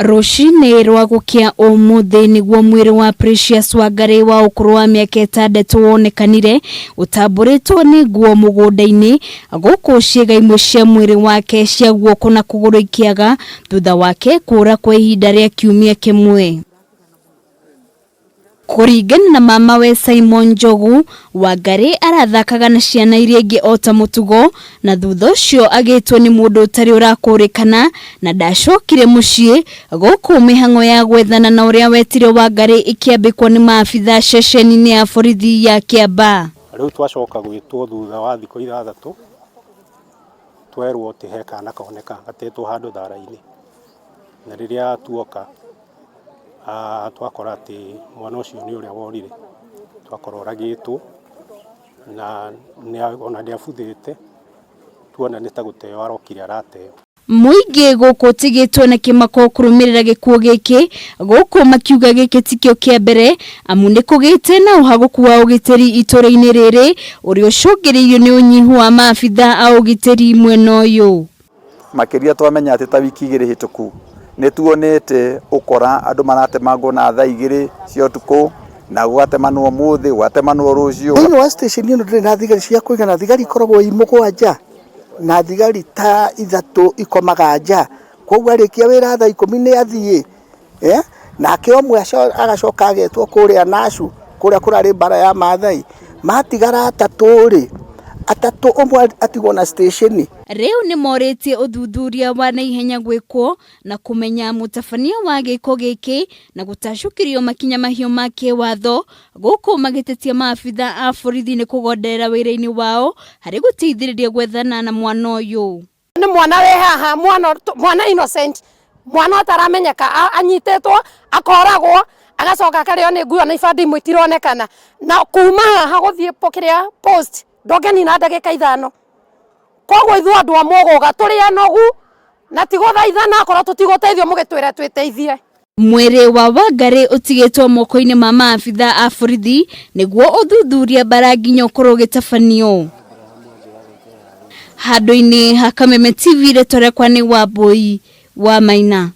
Rũcinĩ rwa gũkĩa ũmũthĩ nĩguo mwĩrĩ wa Precious Wangari wa ũkũrũ wa mĩaka ĩtandatũ wonekanire ũtambũrĩtwo nĩ nguo mũgũnda-inĩ gũkũ ciĩga imwe cia mwĩrĩ wake cia guoko na kũgũrũ ikĩaga thutha wake kũũra kwa ihinda rĩa kiumia kĩmwe. Kũringana na mamawe Simon Njogu, Wangarĩ arathakaga na ciana iria ingĩ o ta mũtugo na thutha ũcio agĩtwo nĩ mũndũ ũtarĩ ũrakũrĩkana na ndacokire mũciĩ, gũkũ mĩhang'o ya gwethana na ũrĩa wetire Wangarĩ ĩkĩambĩkwo nĩ maabitha ceceni-inĩ ya borithi ya Kĩambaa. Rĩu twacoka gwĩtwo thutha wa thikũ ithathatũ, twerwo atĩ he kana koneka gatetwo handũ thara-inĩ, na rĩrĩa tuoka twakora atĩ mwana ũcio nĩ ũrĩa worire, twakora oragĩtwo na ona nĩ abuthĩte, tuona nĩ ta gũteo arokire arateo. Mũingĩ gũkũ ũtigĩtwo na kĩmako kũrũmĩrĩra gĩkuũ gĩkĩ gũkũ makiuga gĩkĩ tikĩo kĩa mbere amu nĩ kũgĩte na ũhagũku wa ũgitĩri itũra-inĩ rĩrĩ ũrĩa ũcũngĩrĩirio nĩ ũnyihu wa maabitha a ũgitĩri mwena ũyũ. Makĩria twamenya atĩ ta wiki igĩrĩ hĩtũku nĩ tuonete ũkora andũ maratemangwo na thaa igĩrĩ cia ũtukũ na gũgatemanwo ũmũthĩ gũgatemanwo rũciũ. Thĩinĩ wa station ĩno ndĩrĩ na thigari cia kũigana, thigari ikoragwo i mũgwanja na thigari ta ithatũ ikomaga nja, koguo arĩkia wĩra thaa ikũmi nĩ athiĩ. Eh, nake ũmwe agacoka agetwo kũrĩa Nashu kũrĩa kũrarĩ mbara ya Maathai matigara atatũ rĩ atatũ ũmwe atigwo na station. Rĩu nĩ morĩtie ũthuthuria wa naihenya gwĩkwo na kũmenya mũtabania wa gĩko gĩkĩ na gũtacũkĩrio makinya mahiũ ma kĩwatho gũkũ magĩtetia maabitha a borithi nĩ kũgonderera wĩra-inĩ wao harĩ gũteithĩrĩria gwethana na mwana ũyũ. Nĩ mwana wĩ haha mwana mwana innocent mwana ũtaramenyeka anyitĩtwo akoragwo agacoka akarĩo nĩ nguo na ibandĩ imwe itironekana na kuma haha gũthiĩ kĩrĩa post ndũngĩnina ndagĩka ithano. Koguo ithuĩ andũ a Mũgũga tũrĩ anogu na ti gũthaithana akorwo tũtigũteithio mũgĩtwĩre twĩteithie. Mwĩrĩ wa Wangarĩ ũtigĩtwo moko-inĩ ma maabitha a borithi nĩguo ũthuthuria mbara nginya ũkorwo ũgĩtabanio. Handũ-inĩ ha Kameme TV rĩtwa rĩakwa nĩ Wambũi wa Maina.